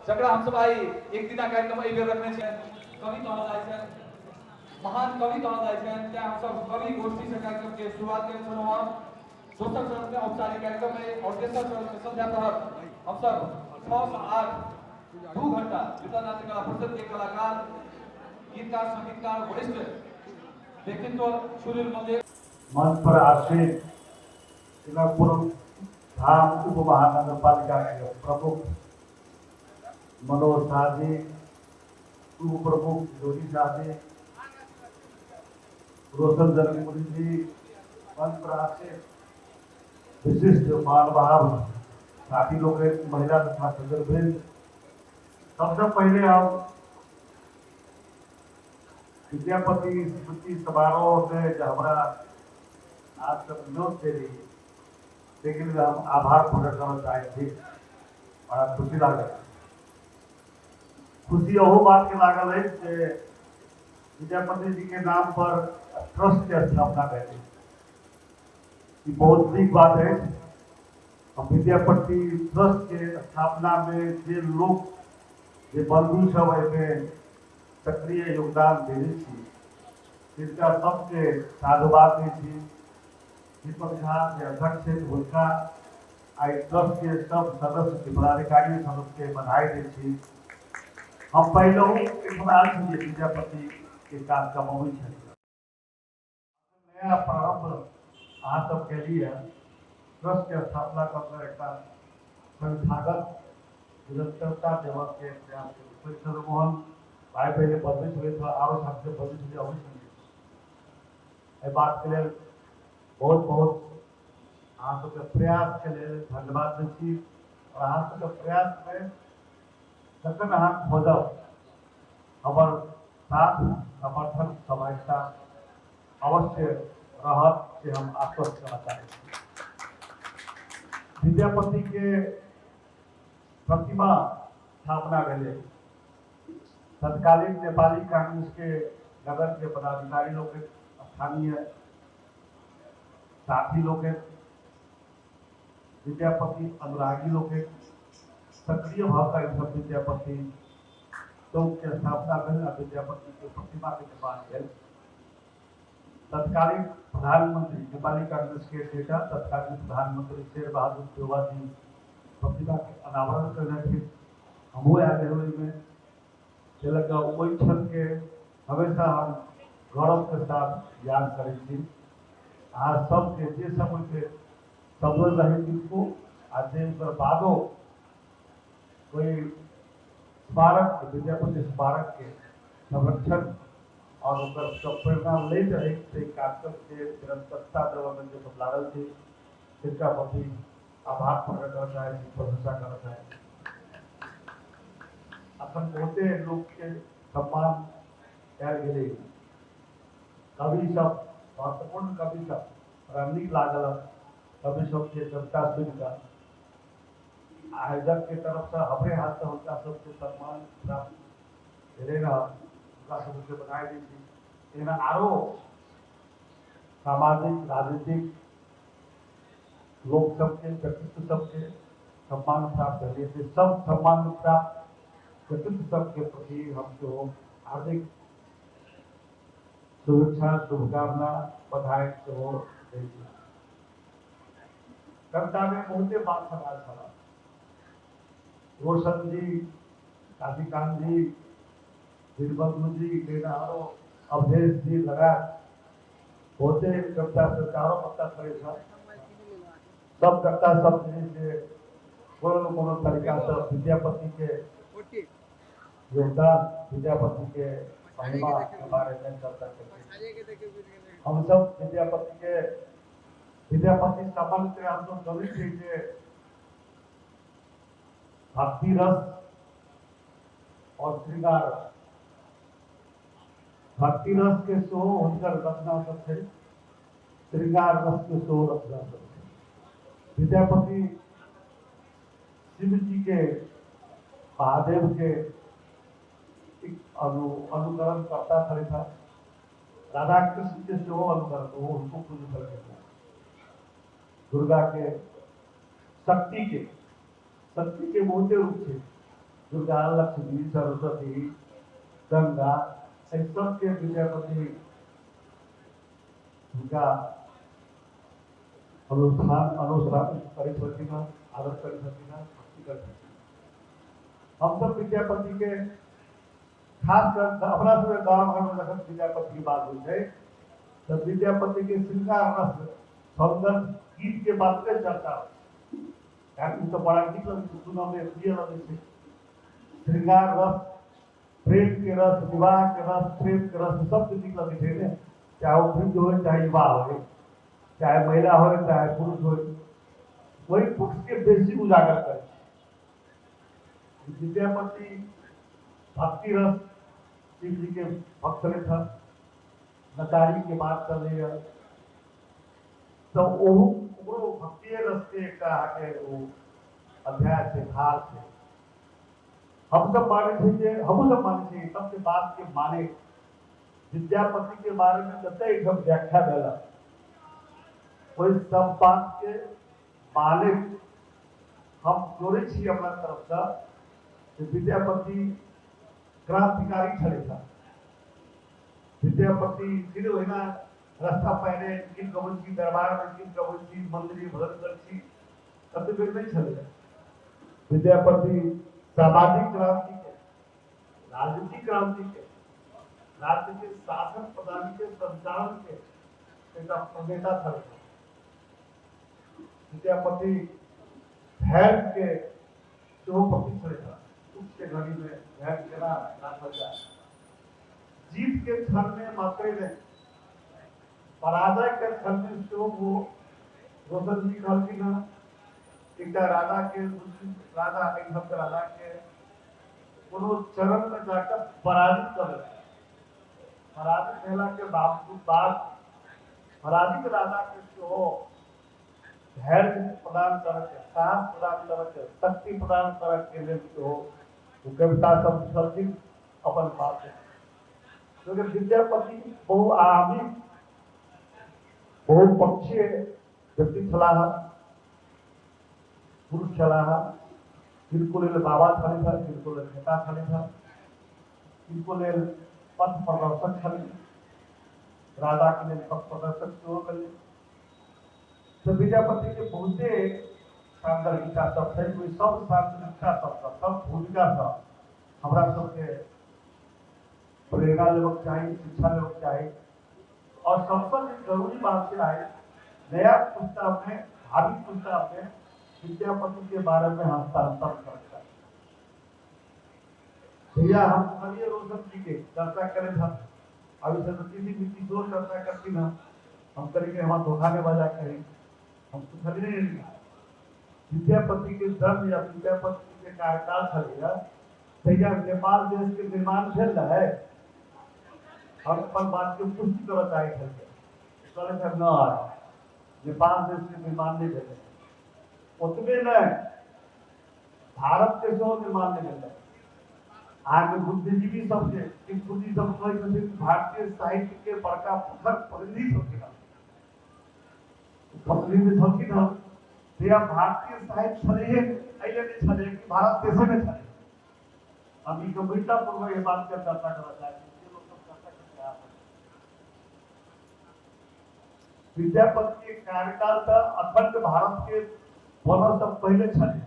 जकरा हमसब आइ एक दिना कार्यक्रम एहि बेर रखने छी। कवि कहल जाइ छनि, महान कवि कहल जाइ छनि, तेँ हमसब कवि गोष्ठीसँ कार्यक्रमके शुरुआत केने छलहुँ हँ। दोसर चरणमे औपचारिक कार्यक्रम अइ आओर तेसर चरणमे संध्या प्रहर हमसब 6 से 8 2 घंटा मिथिला नाट्य कला परिषद के कलाकार, गीतकार, संगीतकार, वरिष्ठ व्यक्तित्व सुनील मल्लिक मंच पर आसीन जनकपुर धाम उप महानगरपालिका के प्रमुख मनोज झा जी, उप प्रमुख ज्योति झा जी, रोशन जनकपुरी जी, मंच पर आसीन विशिष्ट महानुभाव साथी लोग, महिला तथा सज्जनवृंद, सबसे पहले हम विद्यापति स्मृति समारोह में जो हमारा आज तक न्योत दे रही लेकिन हम आभार प्रकट करना चाहे छी। बड़ा खुशी लागल, खुशी अहू बात के लागल है जे विद्यापति जी के नाम पर ट्रस्ट के स्थापना भेल। ई बहुत नीक बात है। हम विद्यापति ट्रस्ट के स्थापना में जे लोग, जे बंधु सब एहिमे सक्रिय योगदान देने छी, तिनका सबके साधुवाद दै छी। दीपक झा जे अध्यक्ष छथि हुनका, आइ ट्रस्ट के सब सदस्य के, पदाधिकारी सदस्य के बधाई दै छी। हम पहिलहु एहिठाम आयल छलियै, विद्यापति के कार्यक्रम अबै छलियै। नया प्रारंभ अहाँ सब केलियै, ट्रस्ट के स्थापना कऽ कऽ एकटा संस्थागत निरंतरता देबऽ के प्रयास केलियै। चंद्रमोहन भाई पहिले बजबै छलै, थोड़ा आरो साथ से बजै छलियै, अबै छलियै। एहि बातके लेल बहुत बहुत अहाँ सबके प्रयासके लेल धन्यवाद दै छी। आओर अहाँ सबके प्रयासमे जखन अहाँ खोजब, हमर साथ, समर्थन, सहभागिता अवश्य रहत से हम आश्वस्त करना चाहै छी। विद्यापति के प्रतिमा स्थापना भेलै, तत्कालीन नेपाली कांग्रेस के नगर के पदाधिकारी लोग, स्थानीय साथी लोग, विद्यापति अनुरागी लोग सक्रिय भऽ कऽ एहिठाम विद्यापति चौक के स्थापना भेल आ विद्यापति के प्रतिमा के निर्माण भेल। तत्कालीन प्रधानमंत्री, नेपाली कांग्रेस के नेता, तत्कालीन प्रधानमंत्री शेर बहादुर देउबा जी प्रतिमा के अनावरण करने थे। हमहूँ आयल रही ओहिमे। लऽ कऽ ओहि क्षणके हमेशा हम गौरवके साथ याद करै छी। अहाँ सबके जे सब ओहिके सबल रही तिनको आ जे ओकर बादो कोई स्मारक, विद्यापति स्मारक के संरक्षण और ओकर सब प्रेरणा लैत रही, ताहि कार्यक्रमके निरंतरता देबऽमे जे सब लागल छी, तिनका प्रति आभार प्रकट करऽ चाहै छी, प्रशंसा करऽ चाहै छी। अखन बहुते लोकके सम्मान कयल गेलै, कवि सब, महत्वपूर्ण कवि सब। बड़ा नीक लागल कवि सबके कविता सुनिकऽ। आयोजक के तरफ से हमरे हाथ से हुनका सबके सम्मान प्राप्त भेलै रहऽ, हुनका सबके बधाई दै छी। एहिना आरो सामाजिक, राजनीतिक लोक सबके, व्यक्तित्व सबके सम्मान प्राप्त भेलै। से सब सम्मान प्राप्त व्यक्तित्व सबके प्रति हम सेहो हार्दिक शुभेच्छा, शुभकामना, बधाई सेहो दै छी। कवितामे बहुते बात सब आयल छल। रोशन जी, काशीकांत जी, दीनबंधु जी, तहिना आरो अवधेश जी लगायत बहुते कविता सब, आरो कविता करै छल। सब कविता सब जे छै से कोनो न कोनो तरीकासँ विद्यापतिके योगदान, विद्यापतिके महिमाके बारेमे चर्चा केलकै। हमसब विद्यापतिके, विद्यापति सामान्यतया हमसब जनै छियै जे भक्ति रस और श्रृंगार रस, भक्ति रस के सेहो हुनकर रचना सब छै, श्रृंगार रस के सेहो रचना सब छै। विद्यापति शिव जी के, महादेव के एक अनुकरण करता छलथि। राधा कृष्ण के सेहो अनुकरण, वो उनको पूजा करते थे, दुर्गा के, शक्ति के। शक्ति के बहुते रूप छै। दुर्गा, लक्ष्मी, सरस्वती, गंगा, एहि सबके विद्यापति हुनका अनुष्ठान अनुष्ठान करै छलखिन हँ, आदर करै छलखिन हँ, भक्ति करै छलखिन। हमसब विद्यापति के खास कर अपना सबके गाँव घरमे जखन विद्यापति के बात होइ छै तऽ विद्यापति के श्रृंगार रस सौंदर्य गीत के बात पे चर्चा होइ छै, कारण ओ तऽ बड़ा नीक लगै छै सुनऽमे, प्रिय लगै छै। श्रृंगार रस, प्रेम के रस, विवाह के रस, प्रेम के रस सबके नीक लगै छै ने, चाहे ओ वृद्ध होइ चाहे युवा होइ, चाहे महिला होइ चाहे पुरुष होइ, ओहि पक्ष के बेसी उजागर करै छै। विद्यापति भक्ति रस शिव जी के भक्त छलथि हँ, नचारी के बात चलैए तऽ ओहो ओकरो भक्तिए रस के एकटा अहाँके ओ अध्याय छै, धार छै। हमसब मानै छी जे हमहूँ सब मानै छी सबके बात के माने विद्यापति के बारे में जते एहिठाम व्याख्या भेल ओहि सब बात के माने हम जोड़ै छी अपना तरफसँ जे विद्यापति क्रांतिकारी छलथि हँ। विद्यापति सिर्फ ओहिना रास्ता पहिने गीत गबै छी, दरबारमे गीत गबै छी, मन्दिरमे भजन करै छी, कते बेर नहि छलै। विद्यापति सामाजिक क्रांति के, राजनीतिक क्रांति के, राज्य के शासन प्रणाली के संचालन के एकटा प्रणेता छलै। विद्यापति धैर्य के सेहो प्रतीक छलै। दुख के घड़ी में धैर्य केना राखल जाय, जीत के क्षण में मात्रे नहीं, पराजय के क्षण में सेहो। वो रोशन जी कहलखिन हँ, एकटा राजा के, मुस्लिम राजा, एक भक्त राजा के कोनो चरण में जाकर पराजित कर देलकै। पराजित भेला के बावजूद बाद पराजित राजा के सेहो धैर्य प्रदान करके, साहस प्रदान करके, शक्ति प्रदान करके लेल सेहो ओ कविता सब लिखलखिन अपन बात। क्योंकि विद्यापति बहुआयामी बहुपक्षीय व्यक्ति छलाह, पुरुष छलाह। किनको लेल बाबा छलथि हँ, किनको लेल नेता छलथि हँ, किनको लेल पथ प्रदर्शक छलथि, राजाके लेल पथ प्रदर्शक सेहो भेलै। तऽ विद्यापतिके बहुते सान्दर्भिकता सब छै। ओहि सब सान्दर्भिकता सबसँ, सब भूमिकासँ हमरा सबके प्रेरणा लेबक चाही, शिक्षा लेबक चाही। और सबसँ जे जरूरी बात छै, आइ नया पुस्ता में, भावी पुस्ता में विद्यापति के बारे में हस्तांतरण करक चाही। भैया, हम सुनलिए रोशन जी के चर्चा करे था, अभी सरस्वती जी मिट्टी जो चर्चा करती ना, हम करेंगे हमारा धोखा ने बजा कहीं हम सुनलिए नहीं। विद्यापति के जन्म या विद्यापति के कार्यकाल छलैया तहिया नेपाल देश के निर्माण भेल रहै। हम अपन बात के पुष्टि करऽ चाहै छलियै, कहलै सर नहि, नेपाल देश के निर्माण नहि भेलै। ओतबे नहि, भारत के सेहो निर्माण नहि भेलै। अहाँके बुद्धिजीवी सबके टिप्पणी सब कहै छथिन, भारतीय साहित्य के बड़का प्रखर प्रतिनिधि छलखिन हँ, प्रतिनिधि छलखिन हँ। तहिया भारतीय साहित्य छलैहे एहि लेल नहि छलै कि भारत देशे मे छलै। हम ई गंभीरतापूर्वक एहि बात के चर्चा करऽ चाहै छी जे लोक सब चर्चा करके आबै। विद्यापति के कार्यकाल तऽ अखंड भारत के बनऽ से पहिले छलै।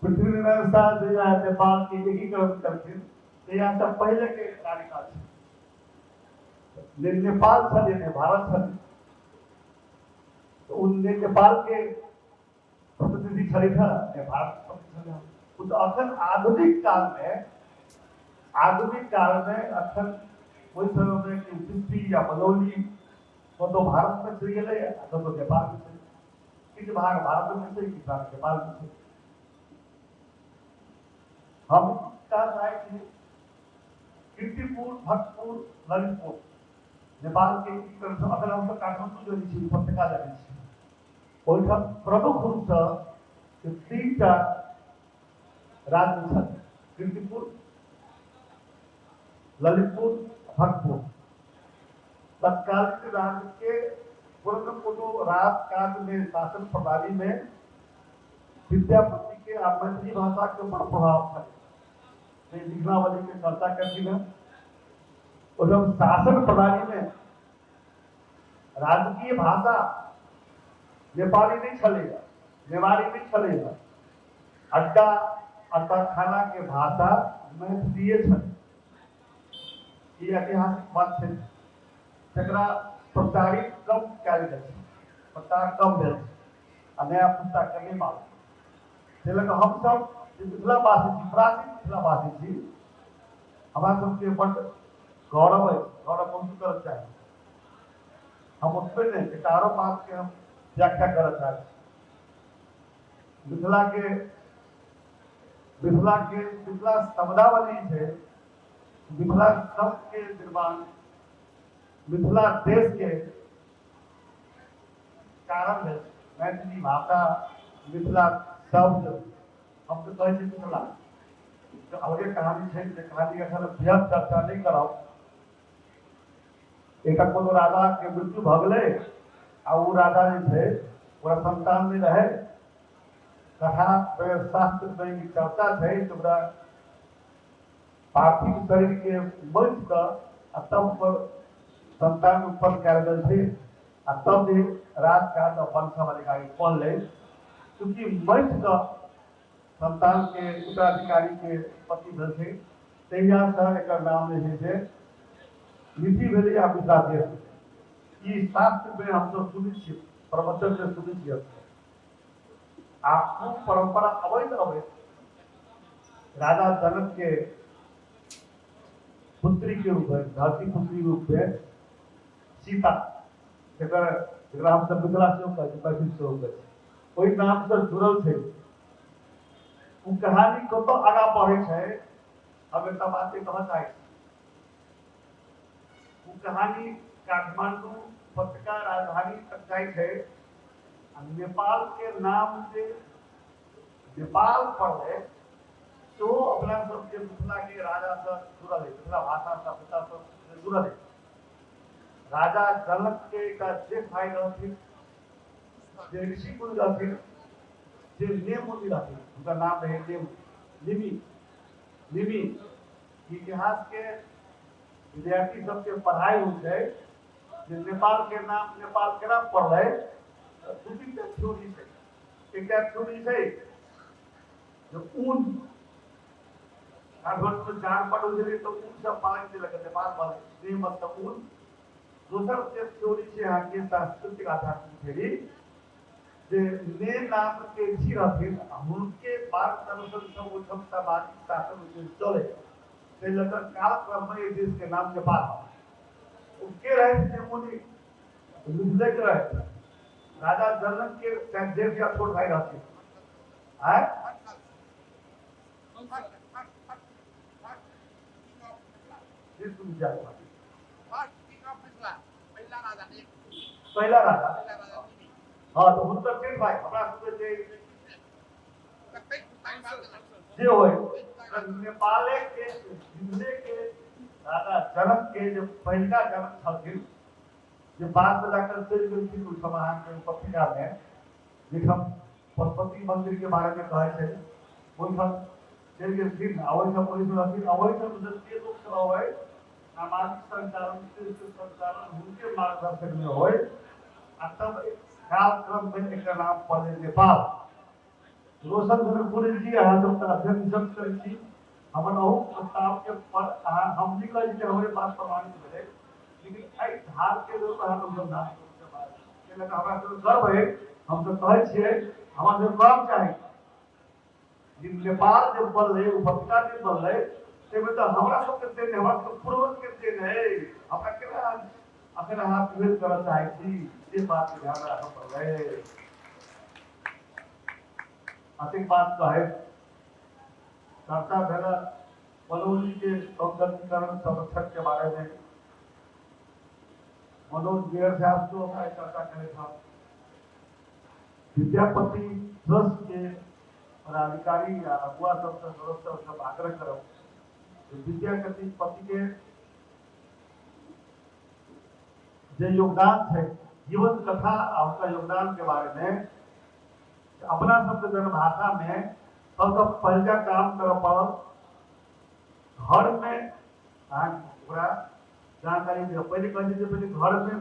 पृथ्वीनारायण शाह जहिया नेपाल के एकीकरण केलखिन तहिया से पहिले के कार्यकाल छै। ने नेपाल छलै ने भारत छलै, तऽ ओ ने नेपाल के प्रतिनिधि छलथि हँ ने भारत के प्रतिनिधि छलै। ओ तऽ अखन आधुनिक कालमे, आधुनिक कालमे अखन ओहि समयमे कि बिस्फी या मधौली कतहु भारतमे चलि गेलै आ कतहु नेपालमे छै। किछु भाग भारतमे छै, किछु भाग नेपालमे छै। हम कहऽ चाहै छी, कीर्तिपुर, भक्तपुर, ललितपुर नेपालके एकीकरण। अखन हमसब काठमाण्डू जनै छी, उपत्यका जनै छी, ओहिठाम प्रमुख रूपसँ तीनटा राज्य छल, कीर्तिपुर, ललितपुर, भक्तपुर। तत्कालीन राज्य के कोनो न कोनो राजकाज में, शासन प्रणाली में विद्यापति के आ मैथिली भाषा के बड़ प्रभाव छलै। लिखनावली के चर्चा करथिन हँ। ओहिठाम शासन प्रणाली में राजकीय भाषा नेपाली नहीं छलैया, नेवारी नहीं छलैया, अड्डा अड्डा खाना के भाषा मैथिलीए छलै। ई ऐतिहासिक बात छै जकरा प्रचारित कम कयल गेल छै, प्रचार कम भेल छै आ नया पुस्ताके नहि मालूम। ताहि लऽ कऽ हमसभ जे मिथिलावासी छी, प्राचीन मिथिलावासी छी, हमरा सबके बड्ड गौरव अछि, गौरव महसूस करऽ चाही। हम ओतबे नहि, एकटा आरो बातके हम व्याख्या करऽ चाहै छी। मिथिलाके मिथिलाके मिथिला शब्दावली छै, मिथिला शब्दके निर्माण मिथिला देशके कारण भेल मैथिली भाषा, मिथिला शब्द। हम तऽ कहै छी मिथिला तऽ अलगे कहानी छै, जे कहानी एखन बृहद चर्चा नहि करब। एकटा कोनो राजाके मृत्यु भऽ गेलै आ ओ राजा जे छै ओकरा संतान नहि रहै। कथा शास्त्रमे ई चर्चा छै जे ओकरा पार्थिव शरीरके मथि कऽ आ तब ओकर संतान उत्पन्न कयल गेल छै आ तब जे राजकाज आ वंशावली पड़लै। चूँकि मथि कऽ संतानके उत्तराधिकारीके उत्पत्ति भेल छै, तहियासँ एकर नाम जे छै से मिथि भेलै आ मिथिला देश भेलै। ई शास्त्रमे हमसभ सुनै छियै, प्रवचनमे सुनै छियै आ ओ परम्परा अबैत अबैत राजा जनक के पुत्री के रूप में, धरती पुत्री रूप में सीता, जकर जकरा हमसभ मिथिला सेहो कहै छी, मैथिल सेहो कहै छी, ओहि नामसँ जुड़ल छै। ओ कहानी कतऽ आगाँ बढ़ै छै, हम एकटा बात कहऽ चाहै छी। ओ कहानी काठमांडू उपत्यका राजधानी तक जाइ छै आ नेपाल के नाम जे नेपाल पड़लै सेहो अपना सबके मिथिला के राजा से जुड़ल है, मिथिला भाषा सभ्यता से जुड़ल है। राजा जनक के एकटा जेठ भाई रहथिन, जे ऋषि मुनि रहथिन, जे नेम मुनि रहथिन, हुनकर नाम रहै नेम निमि। निमि इतिहास के विद्यार्थी सबके पढ़ाई होइ छै जे नेपाल के नाम नेपाल केना पड़लै। तऽ दू तीन टा थ्योरी छै। एकटा थ्योरी छै जे ऊन काठमांडू में जान पड़ल छलै तऽ ऊन सब पालन केलक, नेपाल बनलै, से मतलब ऊन। दोसर जे थ्योरी छै अहाँके सांस्कृतिक आध्यात्मिक थ्योरी, जे ने नाम के ऋषि रहथिन आ हुनके मार्गदर्शन से ओहिठाम सामाजिक शासन ओहिठाम चलै, ताहि लऽ कऽ कालक्रममे एहि देशके नाम नेपाल। ओ के रहै से मुनि मिथिले के रहै, राजा जनक के चाहे जेठ या छोट भाई रहथिन। आय पहिला राजा, हाँ, तो हुनकर जेठ भाई हमरा सबके जे जे होय, नेपाले के मिथिले के राजा जनक के जे पहिलका जनक छलखिन, जे बाद में जाकर चलि गेलखिन ओहिठाम अहाँके उपत्यकामे, जाहिठाम पशुपति मंदिर के बारे में कहै छै, ओहिठाम चलि गेलखिन आ ओहिठाम ओहि रहथिन आ ओहिठाम जते लोक सब अबै, सामाजिक संचालन संचालन हुनके मार्गदर्शन में होय आ तब कालक्रम में एकर नाम पड़लै नेपाल। रोशन जनकपुरी जी, अहाँ सब तऽ अध्ययन सब करै छी, हमर अहू प्रस्ताव के पर अहाँ, हम नहि कहै छी जे हमरे बात प्रमाणित भेलै, लेकिन एहि धार के जरूर अहाँ अनुसंधान करू। लऽ कऽ हमरा सबके गर्व है। हम सब कहै छियै, हमरा सबके कहक चाही जे नेपाल जे बनलै, उपत्यका जे बनलै, ताहिमे तऽ हमरा सबके देन है, हमरा सबके पूर्वज के देन है। हमरा केना अखन अहाँ विरोध करऽ चाहै छी, से बात के ध्यान राखऽ पड़लै। अतेक बात कहै चर्चा भेल मनोज के सौंदर्यीकरण संरक्षण के बारे में। मनोज मेयर साहब तो हमारे चर्चा करे था। विद्यापति ट्रस्ट के पदाधिकारी या अगुआ सबसे सदस्य सब आग्रह करब विद्यापति पति के जे योगदान छै, जीवन कथा आ हुनका योगदान के बारे में अपना सबके जनभाषा में सबसँ पहिलका काम करऽ पड़ल घरमे अहाँके ओकरा जानकारी दिअ। पहिले कहै छै जे पहिले घरमे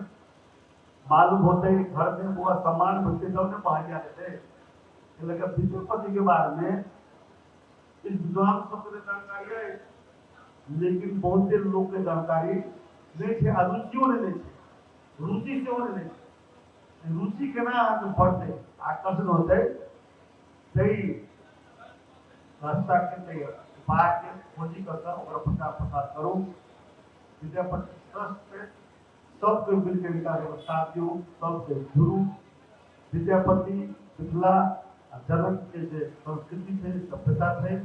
मालूम होतै, घरमे बौआ सम्मान भेटतै तब ने बहरिया जेतै। एहि लऽ कऽ विद्यापतिके बारेमे किछु विद्वान सबके तऽ जानकारी अछि, लेकिन बहुते लोकके जानकारी नहि छै आ रुचियो नहि लै छै, रुचि सेहो नहि लै छै। रुचि केना अहाँके बढ़तै, आकर्षण होतै, ताहि रास्ताके ताहि उपायके खोजी कऽ कऽ ओकरा प्रचार प्रसार करू। विद्यापति ट्रस्टके सब कोइ मिलके हिनका सबके साथ दियौ, सब कोइ जुड़ू। विद्यापति मिथिला आ जनकके जे संस्कृति छै, सभ्यता छै,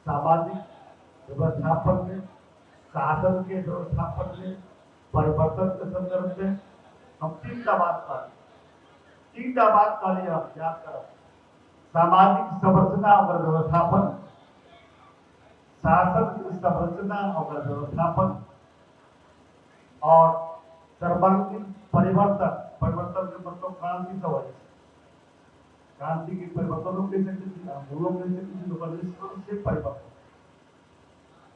सामाजिक व्यवस्थापनमे, शासनके व्यवस्थापनमे, परिवर्तनके सन्दर्भमे हम तीनटा बात कहली, तीनटा बात कहलियै हम, याद करब। सामाजिक संरचना ओकर व्यवस्थापन, शासनके संरचना ओकर व्यवस्थापन, और सर्वांगीण परिवर्तन। परिवर्तन के मतलब क्रांति सब होइ छै, क्रांति के परिवर्तनो कहि सकै छी, आंदोलनो कहि सकै छी, ओकर निष्कर्ष छै परिवर्तन।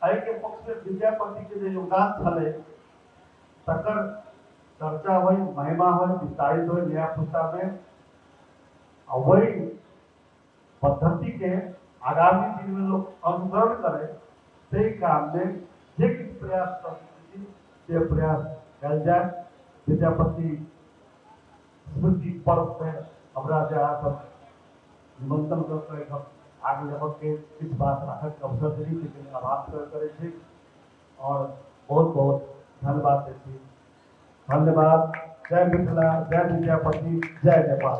एहि के पक्ष में विद्यापति के जे योगदान छलै तकर चर्चा होइ, महिमा होइ, विस्तारित होइ नया पुस्ता में, आ वही पद्धति के आगामी दिन में लोग अनुसरण करे ताहि काम में जे किछु प्रयास कऽ सकै छी से प्रयास कयल जाय। विद्यापति स्मृति पर्व में हमरा जे अहाँ सब निमंत्रण कऽ कऽ एहिठाम आग लेबऽके किछु बात राखऽके अवसर देली ताहिके लेल आभार करै छी और बहुत बहुत धन्यवाद दै छी। धन्यवाद। जय मिथिला, जय विद्यापति, जय नेपाल।